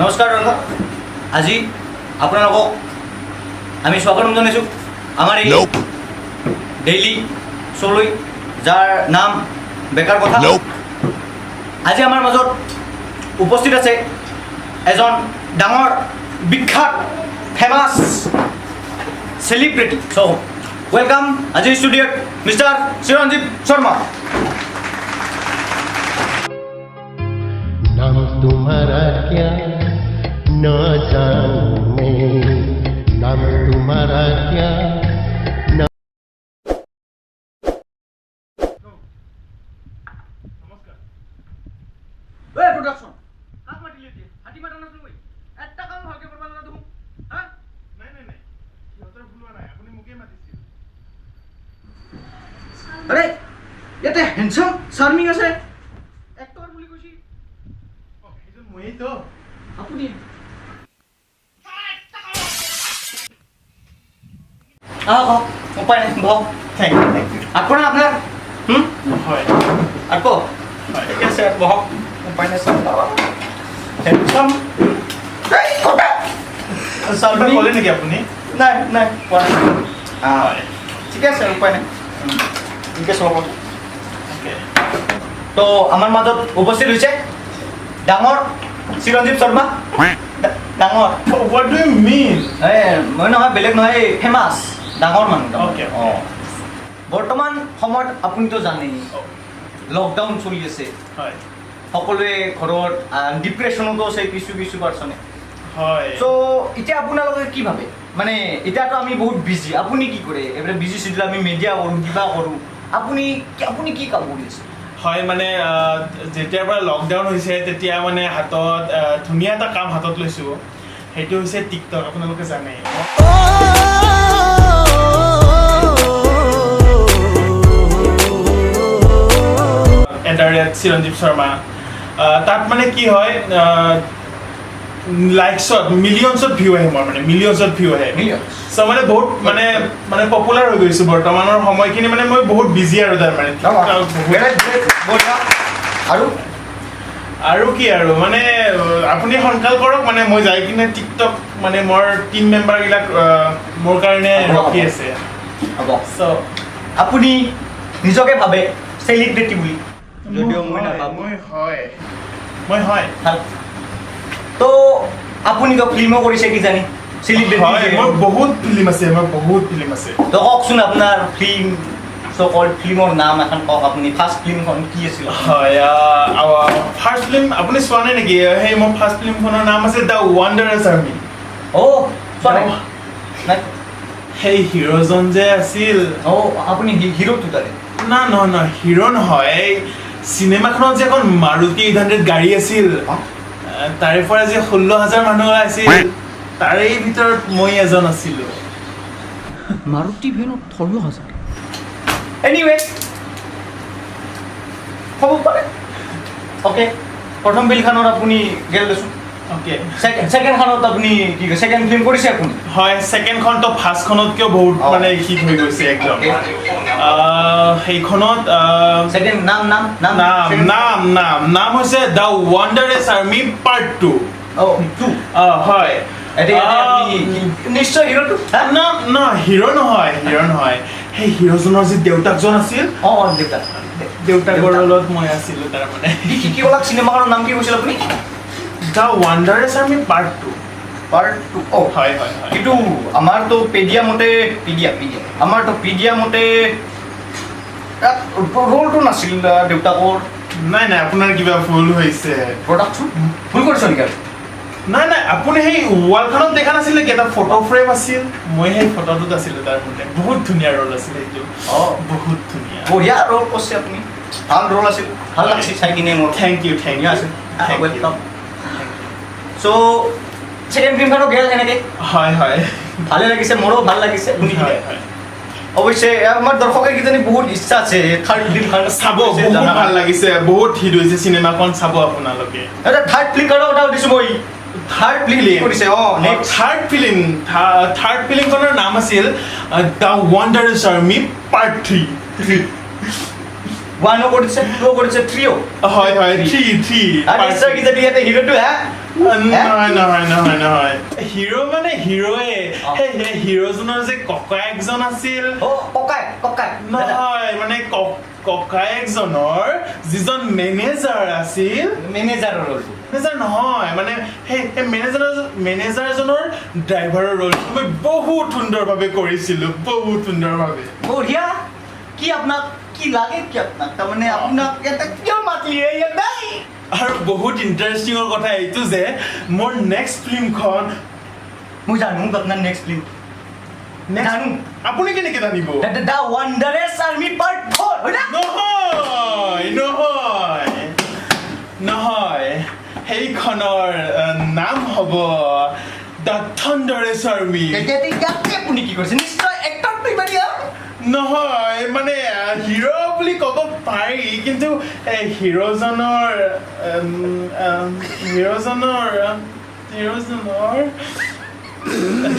নমস্কাৰ দৰ্শক, আজি আপোনালোকক আমি স্বাগতম জনাইছোঁ আমাৰ এই Nope. Daily শ্ব'লৈ, যাৰ নাম বেকাৰ কথা। Nope. আজি আমাৰ মাজত উপস্থিত আছে এজন ডাঙৰ বিখ্যাত ফেমাছ চেলিব্ৰিটি। চ' welcome আজিৰ ষ্টুডিঅ'ত মিষ্টাৰ চিৰঞ্জীৱ শৰ্মা। नाम तुम्हारा क्या न जानूं मैं, नाम तुम्हारा क्या न এই প্ৰডাকশ্যন, কাক মাতিলি এতিয়া? হাতী মাতা নাছিলো মই। এটা কাম ভালকে কৰিব নাজানো দেখোন, হা? নাই নাই নাই, সিহঁতৰ ভুল হোৱা নাই, আপুনি মোকেই মাতিছিল। আৰে, ইয়াতে হেণ্ডচাম চাৰ্মিং আছে, এক্টৰ বুলি কৈছি। অঁ, সেইজন ময়েইতো। আপুনি আহক আহক, উপায় নাই, বহক। Thank U, thank U. আপোনাৰ আপোনাৰ হয়। আকৌ হয়। ঠিক আছে, বহক, উপায় নাই। হেণ্ডচাম কিবা চাৰ্মিং। ক'লে নেকি আপুনি? নাই নাই, কোৱা নাই। হয়। ঠিকে আছে, উপায় নাই, এনেকৈ চলাব। অ'কে। তো আমাৰ মাজত উপস্থিত হৈছে ডাঙৰ চিৰঞ্জীৱ শৰ্মা। ডাঙৰ। What do you mean? এ মই নহয়, বেলেগ নহয়, এই ফেমাছ ডাঙৰ মানুহ তাৰমানে। Okay. অঁ, বৰ্তমান সময়ত আপুনিতো জানেই, লকডাউন চলি আছে। হয়। সকলোৱে ঘৰত ডিপ্ৰেশ্যনতো আছে কিছু কিছু পাৰ্চনে। হয়। চ' এতিয়া আপোনালোকে কি ভাবে? মানে এতিয়াতো আমি বহুত বিজি, আপুনি কি কৰে? এইবিলাক বিজি চিডিউল, আমি মিডিয়া কৰোঁ, কিবা কৰোঁ, আপুনি কি কাম কৰি আছে? হয়, মানে যেতিয়াৰ পৰা লকডাউন হৈছে তেতিয়া মানে হাতত ধুনীয়া এটা কাম হাতত লৈছোঁ, সেইটো হৈছে টিকটক, আপোনালোকে জানে। @চিৰঞ্জীৱ শৰ্মা, তাত মানে কি হয়, লাইকছত মিলিয়নছত ভিউ আহে মোৰ, মানে মিলিয়নছত ভিউ আহে। Millions? চ' মানে বহুত মানে মানে পপুলাৰ হৈ গৈছোঁ বৰ্তমানৰ সময়খিনি, মানে মই বহুত বিজি আৰু তাৰমানে TikTok বহুত। আৰু আৰু কি আৰু, মানে আপুনি সোনকাল কৰক, মানে মই যাই কিনে টিকটক, মানে মোৰ টিম মেম্বাৰবিলাক মোৰ কাৰণে হ'ব, ৰখি হ'ব। আছে। হ'ব। চ' আপুনি নিজকে ভাবে চেলিব্ৰিটি বুলি, যদিও মই নাভাবোঁ। মই হয়। ভাল। তো আপুনিতো ফিল্মো কৰিছে কিজানি, চেলিব্ৰিটি? হয়, মোৰ বহুত ফিল্ম আছে, মোৰ বহুত ফিল্ম আছে। তো কওকচোন আপোনাৰ ফিল্ম, চ' ফিল্মৰ নাম এখন কওক, আপুনি ফাৰ্ষ্ট ফিল্মখন কি আছিল? হয়, ফাৰ্ষ্ট ফিল্ম আপুনি চোৱা নাই নেকি? সেই মোৰ ফাৰ্ষ্ট ফিল্মখনৰ নাম আছে the ৱাণ্ডাৰাছ আৰ্মি। অ', চোৱা নাই নাই। সেই হিৰ'জন যে আছিল। অ', আপুনি হিৰোটো তাৰে? না, নহয় নহয়, হিৰ' নহয়, এই চিনেমাখনত যে এখন মাৰুতি 800 গাড়ী আছিল, তাৰে পৰা যে 16,000 মানুহ আছিল, তাৰে ভিতৰত মই এজন আছিলো। মাৰুতি ভেনত 16,000? এনিৱে, হ'ব পাৰে। অ'কে, প্ৰথম ফিল্মখনত আপুনি গেল দেচোন। অ'কে। ছেকেণ্ডখনত আপুনি কি কয়, ছেকেণ্ড ফিল্ম কৰিছে আপুনি? হয়, ছেকেণ্ডখনতো ফাৰ্ষ্টখনতকেও বহুত মানে হিট হৈ গৈছে একদম। সেইখনত ছেকেণ্ড নাম নাম নাম? নাম second- নাম নাম নাম হৈছে the ৱাণ্ডাৰেছ আৰ্মি পাৰ্ট 2। অ' 2। হয়। এতিয়া আপুনি নিশ্চয় হিৰোটো, হা? না না, হিৰ' নহয়, হিৰ' নহয়, সেই হিৰ'জনৰ যি দেউতাকজন আছিল। অঁ অঁ, দেউতা। দেউতাকৰ দেউতাক। ৰোলত মই আছিলো তাৰমানে। কি কি কি ক'লাক, চিনেমাখনৰ নাম কি কৈছিল আপুনি? The Wanderers army part 2। Part 2, অ'। হয় হয় হয়। কিন্তু আমাৰতো পেডিয়া মতে, পিডিয়া পিডিয়া, আমাৰতো পিডিয়া মতে তাত ৰোলটো নাছিল দেউতাকৰ। নাই নাই, আপোনাৰ কিবা ভুল হৈছে। প্ৰডাকশ্যন, ভুল কৰিছ নেকি আৰু? নাই নাই, আপুনি সেই ৱালখনত দেখা নাছিল নেকি, এটা ফটো ফ্ৰেম আছিল? মই সেই ফটোটোত আছিলো তাৰমানে, বহুত ধুনীয়া ৰোল আছিল সেইটো। বহুত ধুনীয়া। বঢ়িয়া ৰোল কৰিছে আপুনি, ভাল ৰোল আছিল, ভাল লাগছে চাই কিনে মোৰ। Thank U, thank ধুনীয়া ইউ। আছিল। Thank U. Welcome. চ' ছেকেণ্ড ফিল্মখনো গেল সেনেকে? হয় হয়। ভালে লাগিছে, মোৰো ভাল লাগিছে শুনি কিনে। হয় হয়। অৱশ্যে আমাৰ দৰ্শকে কিজানি বহুত ইচ্ছা আছে থাৰ্ড ফিল্মখন চাব, বহুত ভাল লাগিছে, বহুত হিট হৈছে চিনেমাখন, চাব আপোনালোকে। থাৰ্ড ফিল্মখনৰ কথা সুধিছো মই, থাৰ্ড ফিল্ম কৰিছে, অঁ, নেক্সট। থাৰ্ড ফিল্ম, থাৰ্ড ফিল্মখনৰ নাম আছিল the ৱাণ্ডাৰাছ আৰ্মি পাৰ্ট 3। ওৱানো কৰিছে, টুও কৰিছে, থ্ৰীও। হয় হয়, থ্ৰী থ্ৰী। আৰু নিশ্চয় কিজানি ইয়াতে হিৰোটো হা? নহয় নহয় নহয় নহয়, হিৰো মানে হিৰোৱে। অ। সেই হিৰোজনৰ যে ককায়েকজন আছিল। অ, ককাই ককাই? নহয়, মানে ককায়েকজনৰ যিজন মেনেজাৰ আছিল। মেনেজাৰৰ ৰ'লটো? মেনেজাৰ নহয়, মানে সেই মেনেজাৰজনৰ ড্ৰাইভাৰৰ ৰোলটো মই বহুত সুন্দৰভাৱে কৰিছিলো, বহুত সুন্দৰভাৱে। বঢ়িয়া। কি আপোনাক কি লাগে, কি আপোনাক তাৰমানে আপোনাক ইয়াতে কিয় মাতিলে ইয়াতে? আৰু বহুত ইণ্টাৰেষ্টিঙৰ কথা এইটো যে মোৰ নেক্সট ফিল্মখন মই জানো আপোনাৰ নেক্সট ফিল্ম। জানো। আপুনি কেনেকে জানিব? The ৱাণ্ডাৰেছ আৰ্মি পাৰ্ট 4, হয় না? নহয় নহয় নহয়, সেইখনৰ নাম হ'ব the থাণ্ডাৰেছ আৰ্মি। তেতিয়া ইয়াতে আপুনি কি কৰিছে? নিশ্চয় এক্টৰটো ইমানেই। নহয়, মানে হিৰ' বুলি ক'ব পাৰি, কিন্তু হিৰ'জনৰ হিৰ'জনৰ হিৰ'জনৰ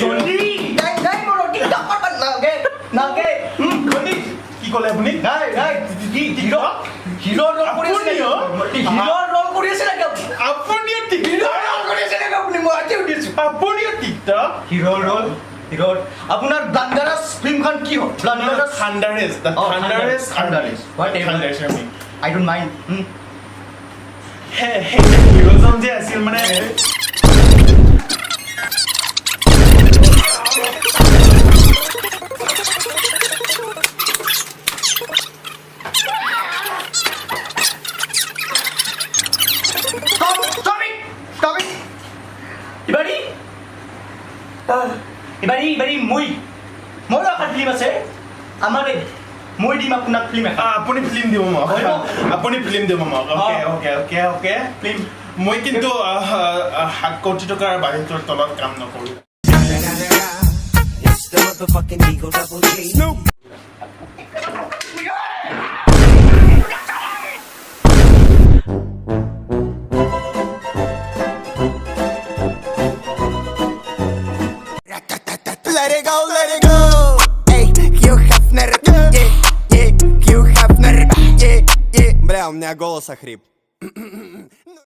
জল্দি। নাই নাই, মোৰ টিকটক নাগে নাগে জল্দি। কি ক'লে আপুনি? নাই নাই, কি হিৰ' হিৰ' ৰোল কৰি আছে? আপুনিও? হিৰ' ৰোল কৰি আছে নেকি আপুনি? আপুনিও হিৰ' টিকটক? ৰোল কৰি আছে নেকি আপুনি? মই আজি সুধিছো। আপুনিও টিকটক? Hero' roll, hero'. আপোনাৰ ব্লাণ্ডাৰাছ ফিল্মখন কি হ'ল, ব্লাণ্ডাৰাছ? থাণ্ডাৰেছ, the Oh, থাণ্ডাৰেছ। Thunderous. Whatever. থাণ্ডাৰেছ army. I don't mind. সেই হিৰ'জন যে আছিল মানে Stop! Stop it! Stop it! ইবাৰী ইবাৰী ইবাৰী মোৰো এখন ফিল্ম আছে আমাৰ। এই মই দিম আপোনাক ফিল্ম এখন। আপুনি ফিল্ম দিব মোক? হয় ন? আপুনি ফিল্ম দিব মোক? অ'কে। অ। অ'কে। ফিল্ম। মই কিন্তু 7 কোটি টকাৰ বাজেটৰ তলত কাম নকৰোঁ। It's the motherfucking Eagle Double G. Let it go, let it go. Ey, Hugh Hefner, yeah, Hugh Hefner, yeah. Бля, у меня голос охрип.